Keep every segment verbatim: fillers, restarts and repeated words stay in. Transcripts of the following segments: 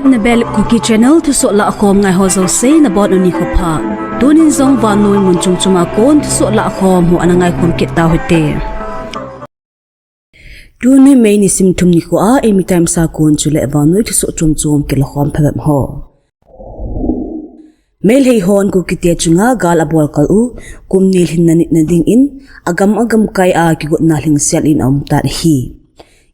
Nebel Kuki Channel thusoh lahkhom ngai ho jouse nabonun nikho pha. Tunin jong vannoi mun chom chom a kon thusoh lahkhom ho ana ngaikhom kit tau hite. Tuni May nisim thum nikho a Eimi Times a kon chule vannoi thusoh chom chom kilakhom phabep ho. Meitei hon Kukite chunga gal abol kal u kum ni lhinna nitna dingin agam agamkai a kigotna lhingsel in aum tan ahi.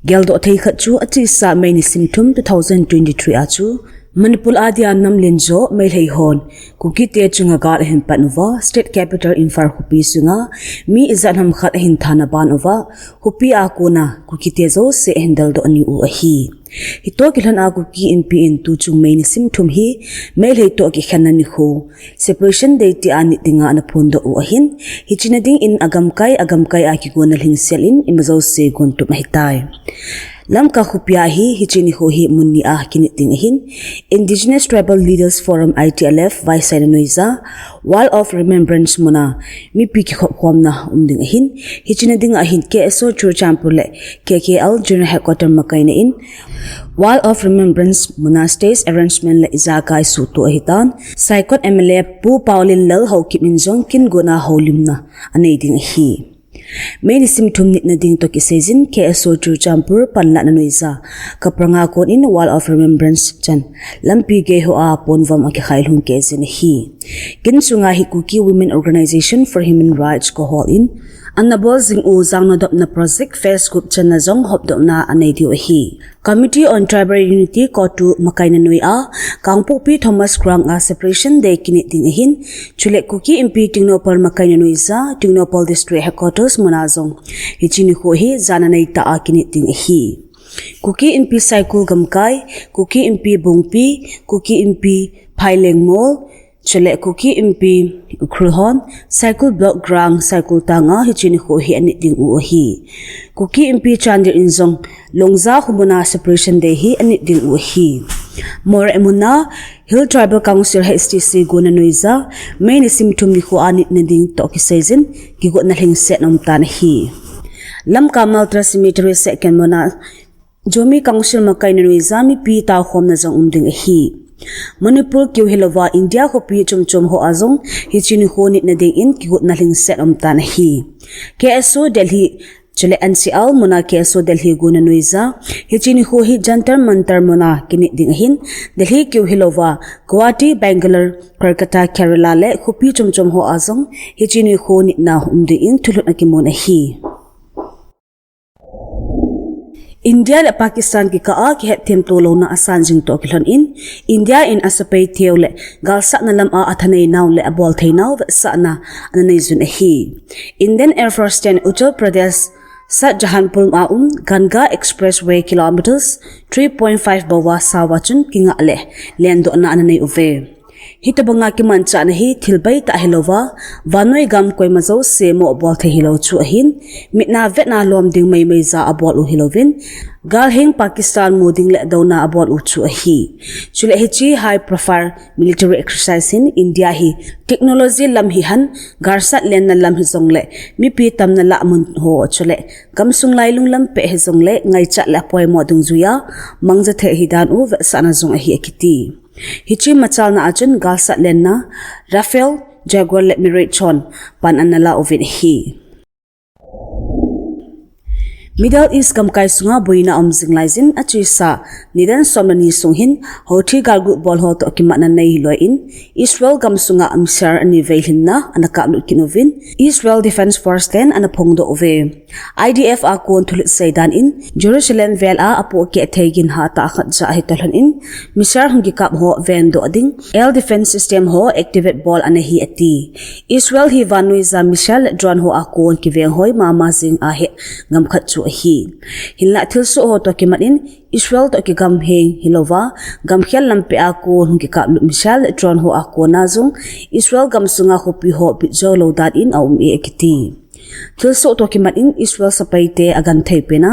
Geldoh thei khat chu achesa May nisim thum two thousand twenty-three a chu Manipur a dia nam lenjo Meitei hon Kukite chunga gal ahin pan uva, State Capital Imphal khopi sunga mi ijat ham khat ahin thana ban uva, khopi a kona Kukite jouse ahin deldoh niu ahi. Hitoh kilhon a Kuki Inpi in tuchung May nisim thum hi Meitei toh kikhenna nikho, Separation Day tia nit dinga ana phondoh u ahin, hiche na dingin agamkai agamkai a kigonna lhingsel in ima jouse gontup ahitai. Lamka khopi a hi hiche nikho hi mun ni a kinit ding ahin, Indigenous Tribal Leaders Forum, I T L F, vaisaina noija Wall of Remembrance muna mipi kikhopkhomna um ding ahin, hiche na dinga hin K S O Churachandpur le K K L General Headquarter makaina in Wall of Remembrance muna stage arrangement le ijakai suhtoh ahitan, Saikot M L A Pu Paolienlal Haokip in jong kingotna houlimna anei ding ahi. May nisim thum nitna ding toh kiseijin K S O Churachandpur panlahna noija Kapranga kon in Wall of Remembrance chan lampi gei hoa ponvom akikhai lhung kei jin ahi. Kin chunga hi Kuki Women Organisation for Human Rights KWHOHL in ana bol jing u jangnodopna project phase gup channa jong hopdohna anei diu ahi. Committee on Tribal Unity, CoTU, makaina noija Kangpokpi Thomas Ground a Separation Day kinit ding ahin, chule Kuki Inpi Tengnoupal makaina noija Tengnoupal District Headquarters muna jong hiche nikho hi jana neitah a kinit ding ahi. Kuki Inpi Saikul gamkai, Kuki Inpi Bungpi, Kuki Inpi Phailengmol, chule Kuki Inpi Ukhrul hon Saikul Block Ground, Saikul tanga hiche nikho hi anit ding u ahi. Kuki Inpi Chandel in jong Longja khomuna Separation Day hi anit ding u ahi. Moreh muna Hill Tribal Council, H T C, gonna noija May nisim thum nikho a nitna ding toh kiseijin kigotna lhingsel aum tan ahi. Lamka Maltra Cemetery second muna Zomi Council makaina noija mipi taokhomna jong um ding ahi. Manipur keu hilouva India khopi chomchom hoa jong hiche nikho nitna dingin kigotna lhingsel aum tan ahi. K S O Delhi chule N C R muna K S O Delhi gonna noija hiche nikho hi Jantar Mantar muna kinit ding ahin, Delhi keu hilouva Guwahati, Bangalore, Kolkata, Kerala le khopi chomchom hoa jong hiche nikho nitna um dingin thulhut akimun ahi. India le Pakistan kikah a kihetthemto louna asan jing toh kilhon in, India in asepai theiu le galsatna lam a athanei nau le abol thei nau vetsahna ana nei jun ahi. Indian Air Force ten Uttar Pradesh Shahjahanpur a um Ganga Expressway kilometers three point five bouva saova chun kingah le lendohna ana nei uve. Hitobanga kimanchahna hi thil baitah hilouva, vannoi gam koima jouse moh bol thei hilou chu ahin, mitna vetna lom ding maimaija abol u hilouvin, galheng Pakistan mu ding le douna abol u chu ahi. Chule hiche high profile military exercise hin India hi technology lam hihen, galsat lenna lam hijongle mipi tamna lah mun ho chule gamsung lailung lam peh hijongle ngaichat le apoimo dungjuiya mangcha thei ahidan u vetsahna jong ahi akiti. Hiche machalna a chun galsat lenna Rafale, Jaguar le Mirage hon pan ana la uvin ahi. Middle East gamkai sunga boina aum jing laijin achesa nidan som le ni sung hin Houthi galgut bol ho toh kimatna nei loi in Israel gamsunga missile ani veilhinna ana kaplut kit uvin Israel Defense Force ten ana phongdoh uve. I D F a kon thulhut seidan in Jerusalem vel a apohkeh thei gin hatah khat jah ahi toh lhon in missile hung kikap ho vendoh ding air defense system ho activate bol ana hi ati. Israel hi vannoija missile le drone ho a kon kiveng hoi mama jing ahet gam khat chu ahi. Hinlah thilsoh ho toh kimat in Israel toh kigamheng hilouva, gamkhel lampi a kon hung kikaplut missile le drone ho a kona jong Israel gamsunga khopi ho bit jou lou dan in aum e akiti. Thilsoh toh kimat in Israel sepai te agenthei pena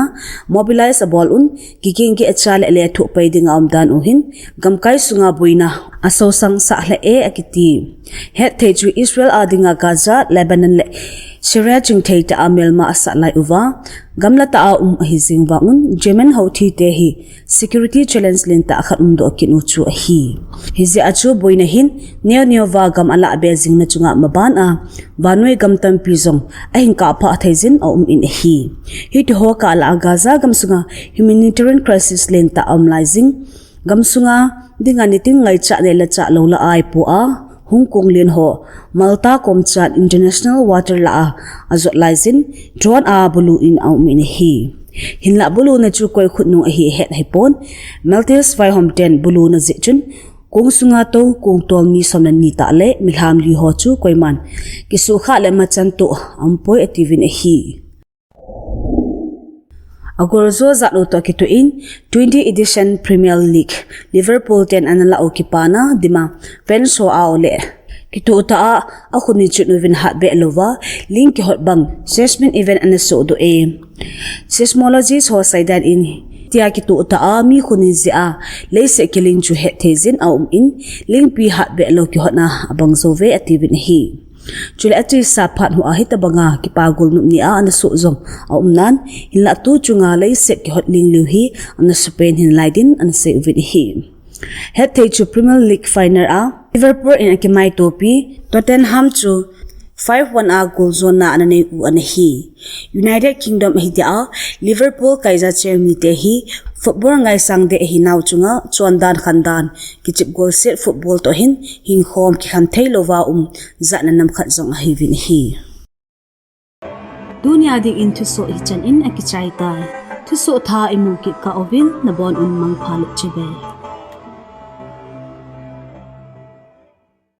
mobilize abol un, kiging gicha le lethuh pai dinga umdan u hin gamkai sunga boina asosangsah lheh e akiti. Hetthei chu Israel a dinga Gaza, Lebanon le Syria chingthei tah a melma asah lai uva, gamla tah a um ahi jing vang'un Yemen Houthi te hi security challenge lentah khat umdoh kit u chu ahi. Hijeh a chu boina hin neo neo va gam alah be jingna chunga maban a vannoi gam tampi jong ahin kahphah thei jin aum in ahi. Hitiho kah lah a Gaza gamsunga humanitarian crisis lentah aum lai jing. Gamsunga dinga nitin ngaichat le lachah lou lah a ipoh a, hung kong len ho Malta kom chan international water lah a ajot lai jin, drone a bulu in aum in ahi. Hinlah buluna chu koi khut nung ahi ahet ahipon, Maltese vaihom ten buluna jeh chun, kong sunga tou kong tol mi som le ni tah le milham li ho chu koiman kisuhkhah le machan toh aumpoi atiuvin ahi. Agoljo jat u toh kitoh in, twenty edition Premier League, Liverpool ten analah u kipana dima fans ho a ole kitoh tah a akhut ni chun uvin hatbeh louva, ling kihot bang seismic event ana sohdoh e. Seismologist ho seidan in, tia kitoh tah a mi khut ni jeh a leiset kiling chu hetthei jin aum in, lingpi hatbeh lou kihotna abang jouve atiuvin ahi. Chule achesa phat hoa hitobanga kipa golnop nia ana soh jong aumnan, hinlah tu chunga leiset kihot ling liu hi ana supen hinlai din ana sei uvin ahi. Hetthei chu Premier League final a Liverpool in akimaitopi Tottenham chu five one a goljona ana nei u ana hi. United Kingdom ahi dia Liverpool kaija cheu mite hi football ngaisang deh ahinau chunga chondan khandan, kichep golset football toh hin hinkhom kikhen thei louva um jatna nam khat jong ahiuvin ahi. Tunia dingin thusoh hichan in akichai tai. Thusoh thah imu kit kah uvin nabon un mangpha le chibai.